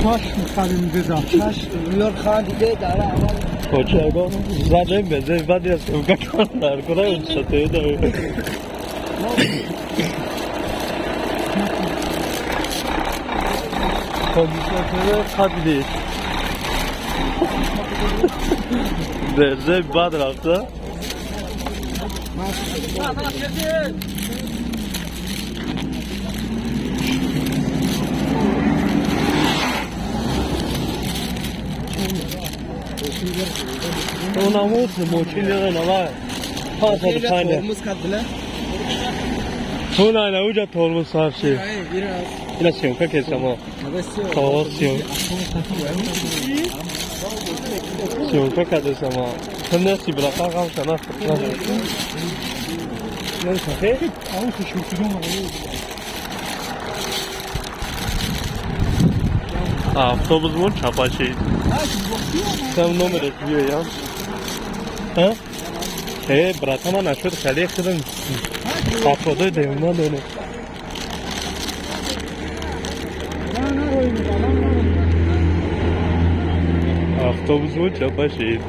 چشم خریم دیدم چشم یار خان دیده داره Koçago zaten beze badiya sevka kandar koray uçatı da. Kondisyonları kadri. Beze bad rafta. Онамуз мочили на пасад пане. Тормоз кадла. Она на уҷа тормоз сарши. Ина съёмка кесамо. То съёмка кадесамо. Тунеси брака қамшана. Автобус мон чапашид. Сам номер биёям. Ҳа? Э, братан, ман нашуд хеле худам. Афродой девона доне. Автобус мон чапашид.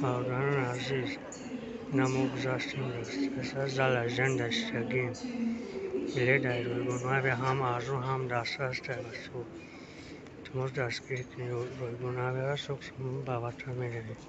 برادران عزیز، نمو گذاشتیم زلزن دستگیم билет ройгонаве ҳам арзон ҳам дастрас дар тумоз дастгирӣ кунед, ройгонавера сок ба ватан меравед.